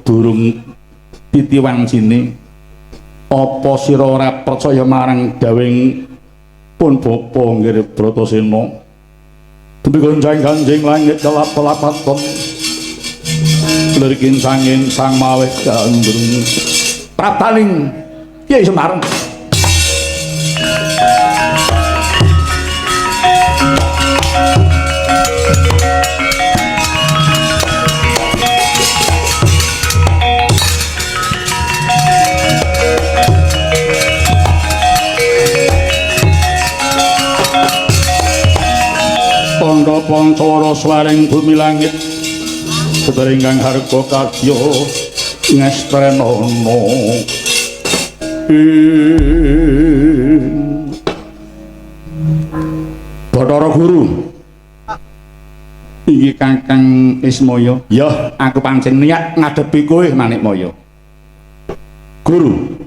Durung titiwancine. Apa sira ora percaya marang dawing pun bapa nggih Bratasena? Demi gonjang ganjing langit kelap-kelapaton lirkin sangin sang maweh gandrung praptaning Kyai Semar. Tandha pancawara swaring bumi langit sedaya ingkang harga kadya ngestrenana. Bathara Guru, iki Kakang Ismaya. Ya, aku pancen niat ngadepi kowe Manikmaya. Guru,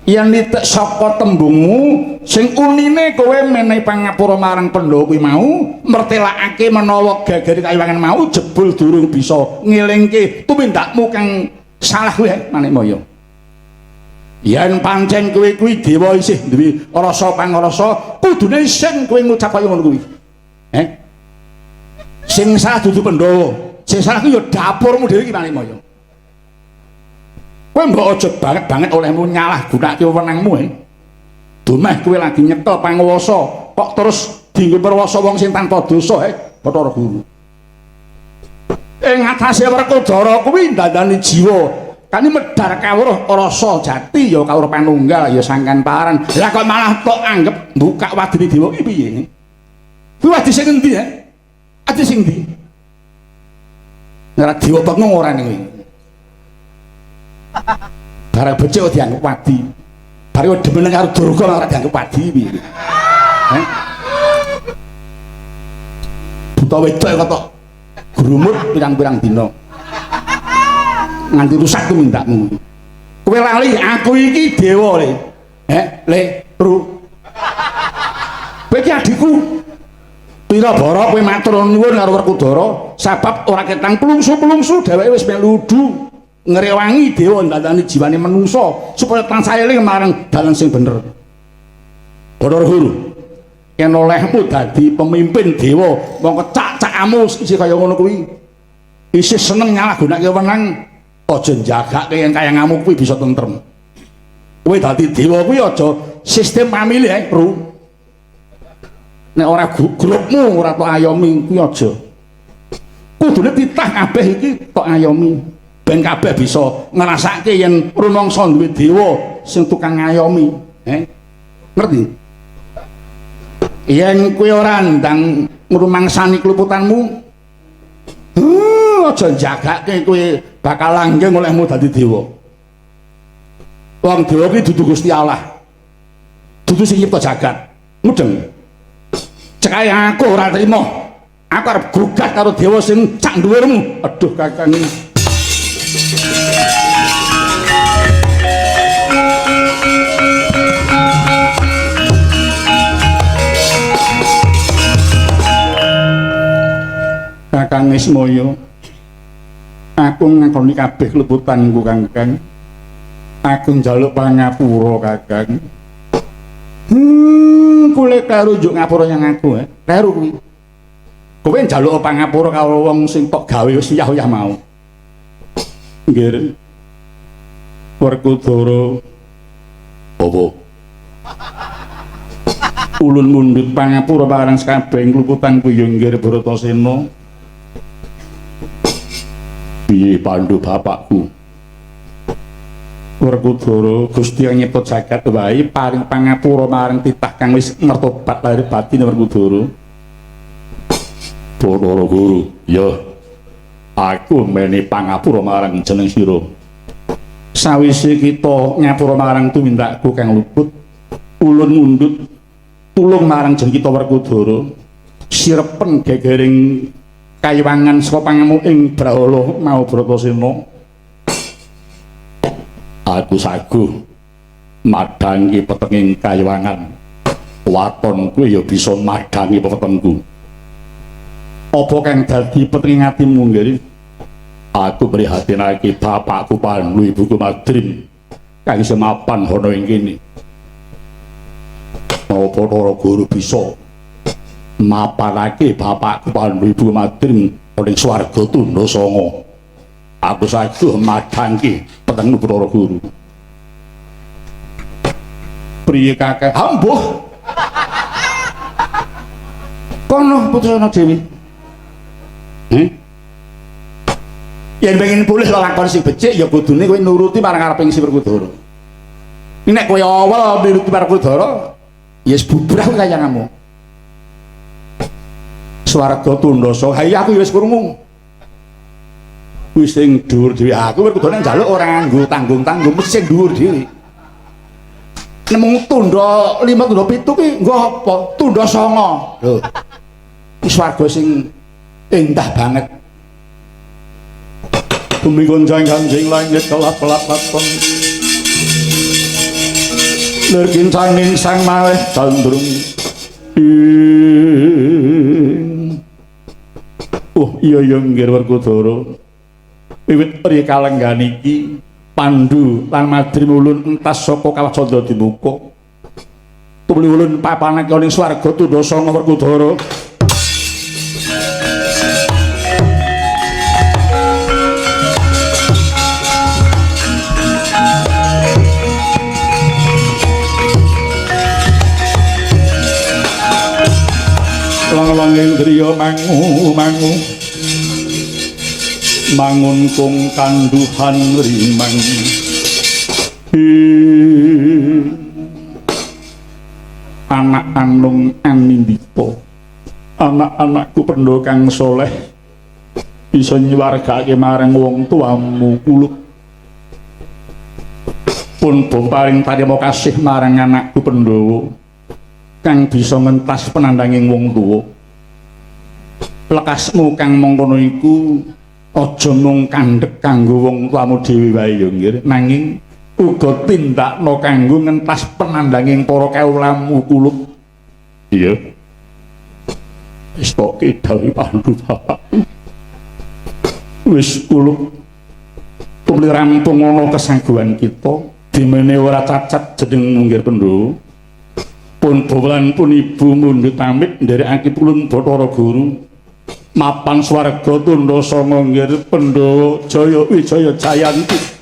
yen nitik saka tembungmu sing unine kowe menehi pangapura marang Pandhawa kuwi mau mertelakake menawa gegere kayiwangan mau jebul durung bisa ngelingke tumindakmu kang salah kuwi Manikmaya. Yen pancen kowe kuwi dewa isih duwe rasa pangrasa, kudune sing kowe ngucap kaya ngono kuwi. Sing salah dudu Pandhawa, sing salah kuwi ya dapurmu dhewe iki Manikmaya. Kowe mbok aja banget-banget olehmu nyalah gunake wewenangmu. Dumeh kowe lagi nyekel panguwasa kok terus dienggo perwasa wong sing tanpa dosa Bathara Guru. Ing atase Werkudara kuwi ndandani jiwa kani medhar kawruh rasa jati ya kawruh panunggal ya sangkan paran. Lah kok malah tok anggep mbukak wadine dewa iki piye? Kuwi wadi sing endi? Adi sing endi? Ora dewa pengung ora ning kuwi. Barang becik kok dianggep wadi. Bareng demen karo Durga ora dianggep wadi piye? Buta wedok kok tok grumut pirang-pirang dina. Nganti rusak tumindakmu. Kowe lali aku iki dewa le. Le, ru. Kowe iki adikku. Pira bara kowe matur nuwun karo Werkudara sabab ora ketang klungsu-klungsu dheweke wis melu udu ngrewangi dewa ndandani jiwane menungsa supaya tansah eling marang dalan sing bener. Bathara Guru, yen olehmu dadi pemimpin dewa, mongko cak-cakamu isih kaya ngono kuwi. Isih seneng nyalahgunakake wenang, aja njagake yen kayangamu kuwi bisa tentrem. Kowe dadi dewa kuwi aja sistem pamilih Ru. Nek ora grupmu ora tok ayomi kuwi aja. Kudune titah kabeh iki tok ayomi. Ben kabeh bisa ngrasake yen rumangsa duwe dewa sing tukang ngayomi. Ngerti? Yen kowe ora ndang ngrumangsani kluputanmu, aja njagake kowe bakal langgeng olehmu dadi dewa. Wong dewa kuwi dudu Gusti Allah. Dudu sing nyipta jagat. Mudeng. Cekae aku ora trima. Aku arep gugat karo dewa sing sak dhuwurmu. Aduh Kakang. Kakang Ismaya, aku ngakoni kabeh kleputanku Kakang. Aku njaluk pangapura Kakang. Kule karo njuk ngapura nyang aku, Kleru kuwi. Kowe njaluk pangapura karo wong sing tok gawe wis yah-yah mau. Nggih. Werkudara. Apa? Ulun mundhut pangapura marang sakabehing kluputanku ya nggih Bratasena. Piye Pandu bapakku? Werkudara Gusti yang nyipta jagat wae paring pangapura marang titah kang wis ngertobat lahir batin Werkudara. Bathara Guru, ya aku meni pangapura marang jeneng sira. Sawise kita ngapura marang tumindakku kang luput, ulun mundhut tulung marang jeneng kita Werkudara. Sirepen gegering kayiwangan saka pangamu ing Brahala mau Bratasena. Aku saguh madhangi petenging kayiwangan. Waton kuwi ya bisa madhangi petengku. Apa kang dadi petenging atimu nggih? Aku prihatinake bapakku Pandu, ibuku Madrim kang isih mapan ana ing kene. Apa Bathara Guru bisa mapanake bapakku Pandu, ibuku Madrim ana ing swarga tundha sanga? Aku saiki madhangke petengmu Bathara Guru. Priye kakek? Ambuh. Kono Putrana Dewi. Yen pengen pulih lelakon sing becik ya kudune kowe nuruti marang kareping si Werkudara. Nek kowe awal nuruti marang Werkudara, ya wis bubrah kayangamu. Swarga tundha sanga, ha iya aku ya wis krungu. Kuwi sing dhuwur dhewe aku Werkudara njaluk ora nganggo tanggung-tanggung, mesti sing dhuwur dhewe. Nemu tundha 5 tundha 7 ki nggo apa? Tundha 9. Lho. Iki swarga sing indah banget. Bumi gonjang ganjing langit kelap-kelap lakon. Lir kincanging sang malih candrung. Oh iya ya nggih Werkudara. Wiwit pri kalenggan iki Pandu lan Madrim ulun entas saka kawah Candra Dimuka. Tumuli ulun papanake ning swarga tundha sanga Werkudara. Lang-langing griya mangu mangu mangun kung kanduhan rimang. Anak anung anindita, anak-anakku Pandhawa kang soleh bisa nyuwargake marang wong tuamu kulup. Pun paring tarima kasih marang anakku Pandhawa kang bisa ngentas penandanging wong tuwa. Lekasmu kang mangkono iku aja mung kandhek kanggo wong tuamu dhewe wae ya nggih, nanging uga tindakno kanggo ngentas penandanging para kawulamu kulup. Iya. Wis tok dawuh Pandu bapak. Wis kulup tumli rampung ana kesaguhan kita, dimene ora cacat jeneng nggih Pandhawa. Pun bawa pun ibu mundhut pamit nderekake ulun Bathara Guru. Mapan swarga tundha sanga nggih Pandhawa Jaya Wijaya Jayanti.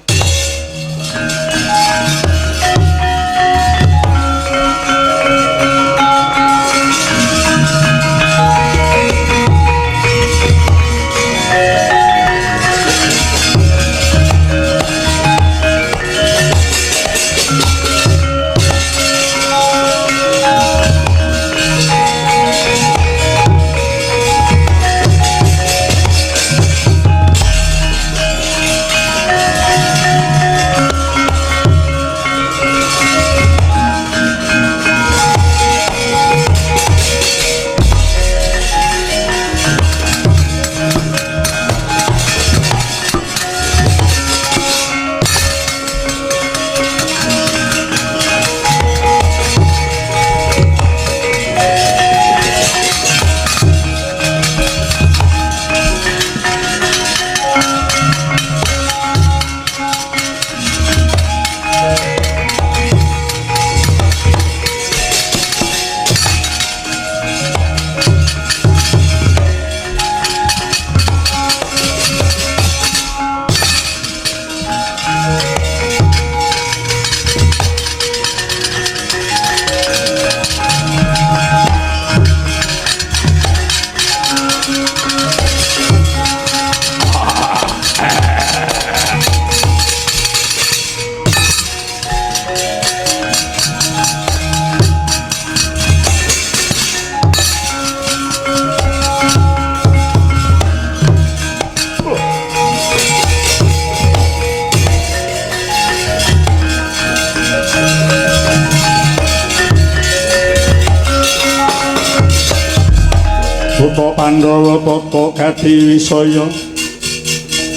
Kutha Pandhawa tata gati wisaya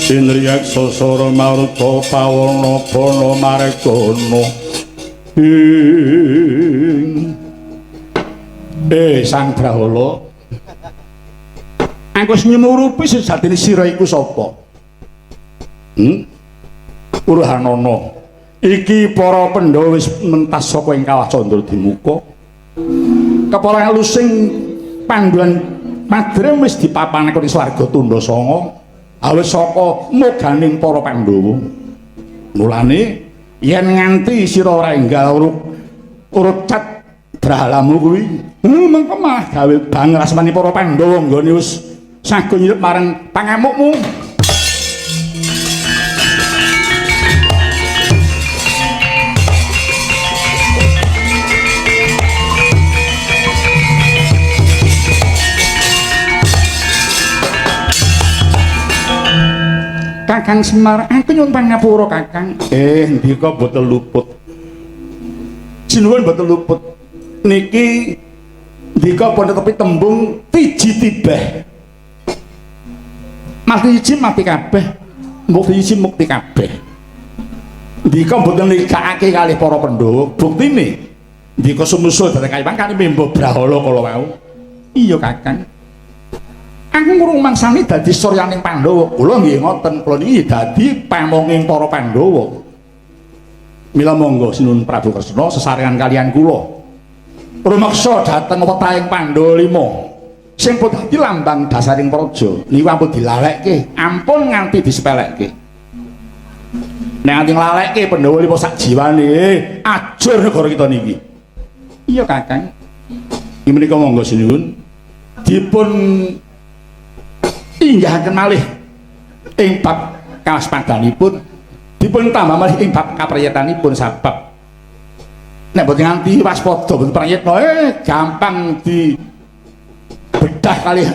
Indriyaksa sara maruta pawana bana margana. Sang Brahala, aku wis nyemurupi sejatine sira iku sapa? Urhanana. Iki para Pandhawa wis mentas saka ing Kawah Candra Dimuka. Kepara lusing Panduan Madrim wis dipapanake ing swarga Tundha Sanga. Awit saka moganing para Pandhawa. Mulane yen nganti sira ora enggal urut cat brahalamu kuwi, mengko malah gawe bangrasmani para Pandhawa nggone wis sago nyirep marang pangamukmu. Kakang Semar, aku nyuwun pangapura Kakang. Ndika boten luput. Sinuwun boten luput. Niki ndika pun tetepi tembung tiji tibeh. Mati siji mati kabeh, mukti siji mukti kabeh. Ndika boten ligakake kalih para Pandhawa. Buktine ndika sumusul dhateng kayuwan kali membo brahala kala wau. Iya Kakang. Aku ngurung mangsani dadi suryaning Pandhawa. Kula nggih ngoten, kula niki dadi pamonging para Pandhawa. Mila monggo Sinuwun Prabu Kresna sesarengan kalian kula rumeksa dhateng wetahing Pandhawa lima. Sing pun dadi lambang dasaring praja niku ampun dilalekke, ampun nganti disepelekke. Nek nganti nglalekke Pandhawa lima sak jiwane, ajur negara kita niki. Iya Kakang. Iki menika monggo sinuwun dipun inggahaken malih ing bab kawaspadanipun, dipun tambah malih ing bab kaprayetanipun, sabab nek boten nganti waspada boten prayitna gampang di bedah kalih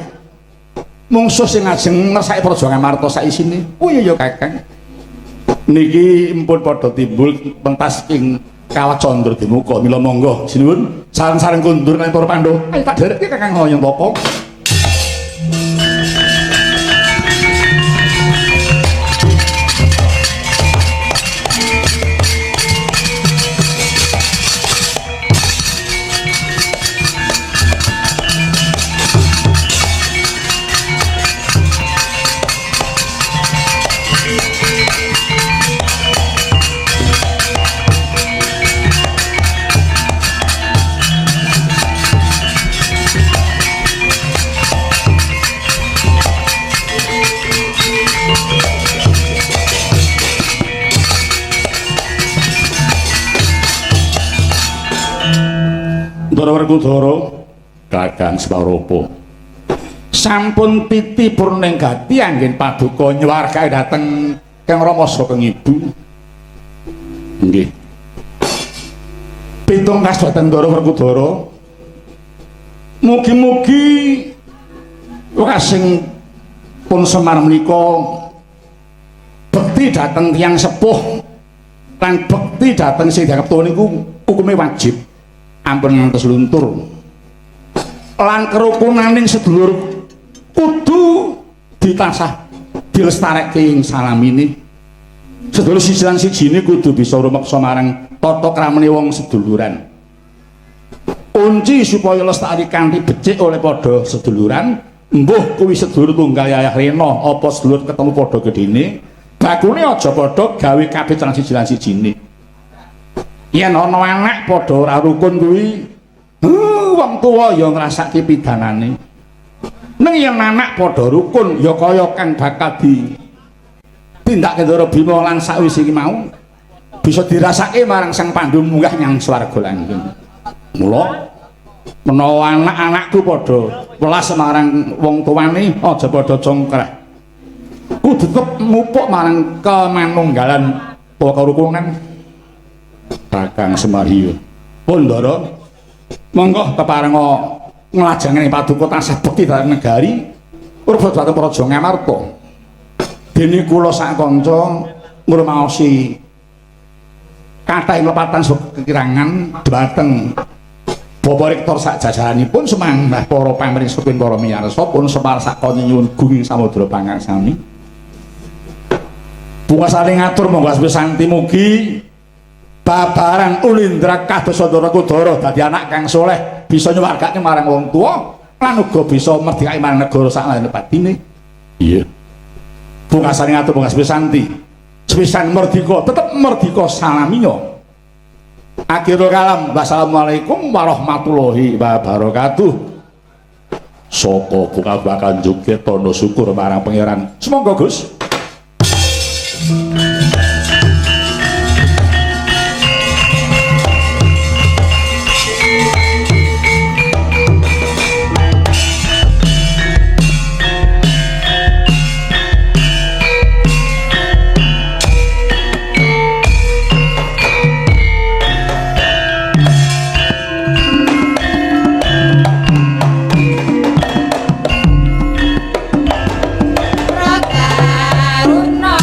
mungsuh sing ajeng ngersake Praja Ngamarta saisine. Oh iya ya Kakang. Niki empun padha timbul pentas ing Kawah Candra Dimuka. Mila monggo sinuwun sareng-sareng kondur kaliyan para Pandhawa. Ayo tak dherekke Kakang Hayantaka. Ndara Werkudara, Kakang Swarupa. Sampun titi purning gati anggen paduka nyuwargake dhateng Kang Rama saha Kang Ibu. Nggih. Pitung kas dhateng Ndara Werkudara. Mugi-mugi wekasing pun Semar menika bekti dhateng tiyang sepuh lan bekti dhateng sing dianggep tuwa niku hukume wajib. Ampun ngantos luntur. Lan kerukunaning sedulur kudu ditasah dilestarekke ing salamine. Sedulur siji lan sijine kudu bisa rumeksa marang tata kramane wong seduluran. Kunci supaya lestari kanthi becik oleh padha seduluran, mbuh kuwi sedulur tunggal yayah rena apa sedulur ketemu padha gedene, bakune aja padha gawe kabeh lan siji lan sijine. Yen ana anak padha ora rukun kuwi, wong tuwa ya ngrasake pidanane. Ning yen anak padha rukun ya kaya kang bakal di tindake Ndara Bima lan sakwise iki mau bisa dirasake marang Sang Pandhu munggah nyang swarga langgeng. Mula menawa anak-anakku padha welas marang wong tuwane aja padha congkrah. Kudu tetep mupuk marang kemanunggalan utawa kerukunan. Kakang Semar iya. Pun Ndara, monggo keparenga nglajengane paduka tansah bekti dhateng negari urba dhateng Praja Ngamarta. Dene kula sak kanca ngrumaosi kathah ing lepatan kekirangan dhateng Bapak Rektor sak jajaranipun semanggah para pamirsa pun para miyarsa pun Semar sak kanca nyuwun gunging samudra pangaksami. Bunga saling ngatur monggo santi mugi babaran ulindra kados Ndara Kudara dadi anak kang soleh bisa nyuwargake marang wong tuwa lan uga bisa merdikake marang negara sak lain patine. Iya. Bunga saling ngatur bunga santi. Sepisan merdika, tetep merdika salaminya. Akhirul kalam, wassalamualaikum warahmatullahi wabarakatuh. Saka buka-bukaan joget tondo syukur marang pangeran. Semoga Gus. Karuna